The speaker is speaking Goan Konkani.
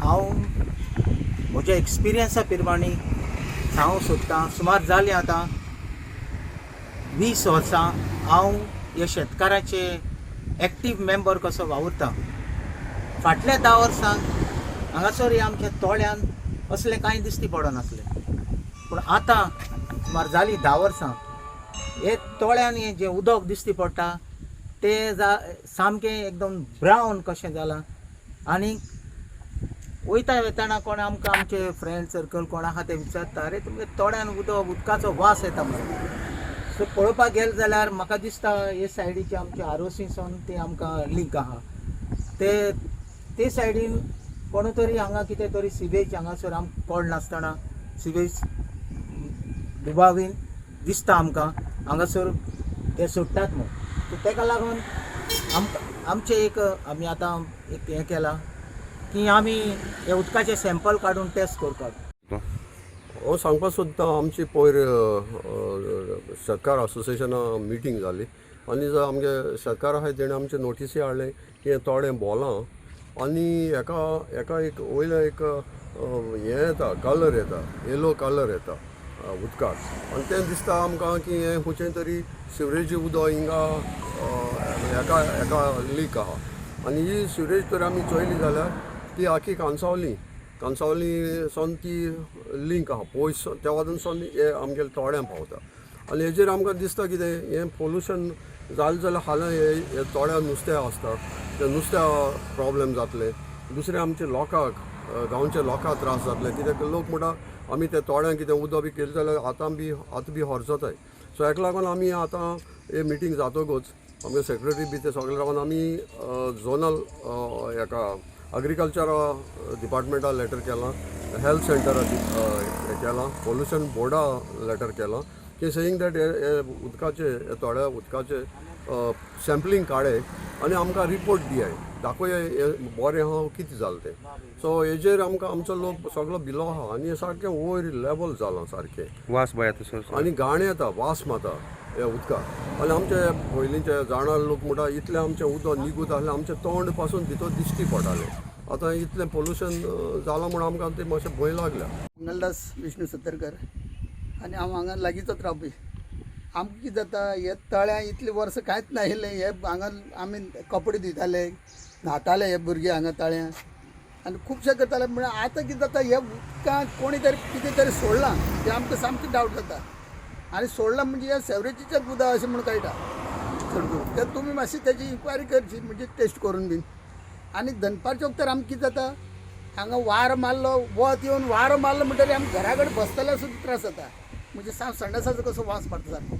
हांव म्हज्या एक्सपिरियन्सा प्रमाणे सांगूंक सोदतां, सुमार जालीं आतां 20 वर्सां हांव ह्या शेतकाराचे एक्टीव मेंबर कसो वावुरतां. फाटल्या 10 वर्सांक हांगासर हे आमच्या तोळ्यान असलें कांय दिश्टी पडनासलें, पूण आतां सुमार जालीं 10 वर्सां हे तोळ्यान हें जें उदक दिश्टी पडटा तें जा सामकें एकदम ब्रावन कशें जालां. आनी वयता वेताना कोण आमकां, आमचे फ्रेंड सर्कल कोण आहा ते विचारता, "आरे, तुमगे तोड्यान उदक उदकाचो वास येता मरे." सो पळोवपाक गेले जाल्यार म्हाका दिसता हे सायडीचे आमचे आरोसीसून ते आमकां लिंक आहा, ते ते सायडीन कोण तरी हांगा कितें तरी सिवेज हांगासर आमकां कळ नासतना सिवेज दुबावीन दिसता आमकां, हांगासर ते सोडटात म्हूण. सो तेका लागून आमकां आमचें एक आमी आतां एक हें केलां की आमी हे उदकाचें सॅम्पल काडून टेस्ट करपाक. हांव सांगपाक सोदतां, आमची पयर शेतकार असोसिएशना मिटींग जाली आनी जो आमगे शेतकार आहाय तेणें आमचे नोटिसी हाडलें की हें थोडें बोलां आनी हेका हेका एक वयलो एक हें येता, कलर येता, येलो कलर येता उदकाक. आनी तें दिसता आमकां की हें खंयचें तरी सिवरेजी उदक हिंगा हेका हेका लीक आहा. आनी ही सिवरेज तर आमी चोयली जाल्यार ती आखी कांसावली कांसावली सावन ती लिंक आहा, पयस त्या वाटेनसून हे आमगेले तोड्यां पावता. आनी हेजेर आमकां दिसता कितें, हें पोल्युशन जालें जाल्यार हाल्यां हे तोड्या नुस्तें आसता, ते नुस्त्या प्रॉब्लेम जातले. दुसरें आमचे लोकांक, गांवच्या लोकांक त्रास जातले, कित्याक लोक म्हणटा आमी ते तोड्यांक कितें उदक बी केलें जाल्यार आतां बी हॉर्स जाताय. सो हेका लागून आमी आतां हे मिटींग जातकूच आमगे सेक्रेटरी बी ते सगळे रावन आमी झोनल हेका अग्रिकल्चर डिपार्टमेंटा लेटर केलां, हेल्थ सेंटरा केलां, पोल्युशन बोर्डा लेटर केलां की सेईंग that हे उदकाचे, हे थोड्या उदकाचे सॅम्पलींग काडे आनी आमकां रिपोर्ट दियाय, दाखोवया हे बरें आहा कितें जालें तें. सो हेजेर आमकां आमचो लोक सगळो भिलो आहा आनी हें सारकें वयर लेवल जालां सारकें. वास बो येता सर. आनी घाण येता, वास मारता ह्या उदकाक. आनी आमचे पयलींचे जाणा लोक म्हणटा, इतलें आमचें उदक निगूत आसलें, आमचें तोंड पासून भितर दिश्टी पडटालें. आतां इतलें पोल्युशन जालां म्हूण आमकां तें मातशें भंय लागल्या. मंगलदास विष्णू सत्तरकर आनी हांव हांगा लागींचोच रावपी. आमकां कितें जाता, हे तळ्या इतलीं वर्सां कांयच नाशिल्लें. हे हांगा आमी कपडे धुयताले, न्हाताले हे भुरगे हांगा तळ्या आनी खुबशे करताले. म्हणल्यार आतां कितें जाता, हे उदकांत कोणी तरी कितें तरी सोडलां तें आमकां सामकें डावट जाता. आनी सोडलां म्हणजे हे सेवरेजीचेच उदक अशें म्हूण कळटा चड करून. तर तुमी मातशी तेजी इन्क्वायरी करची, म्हणजे टेस्ट करून बीन. आनी दनपारच्या वखतार आमकां कितें जाता, हांगा वारो मारलो, वत येवन वारो मारलो म्हणटकीर आमी घरा कडेन बसतल्यार सुद्दां त्रास जाता. म्हणजे साम संडासाचो कसो वास मारता सारको.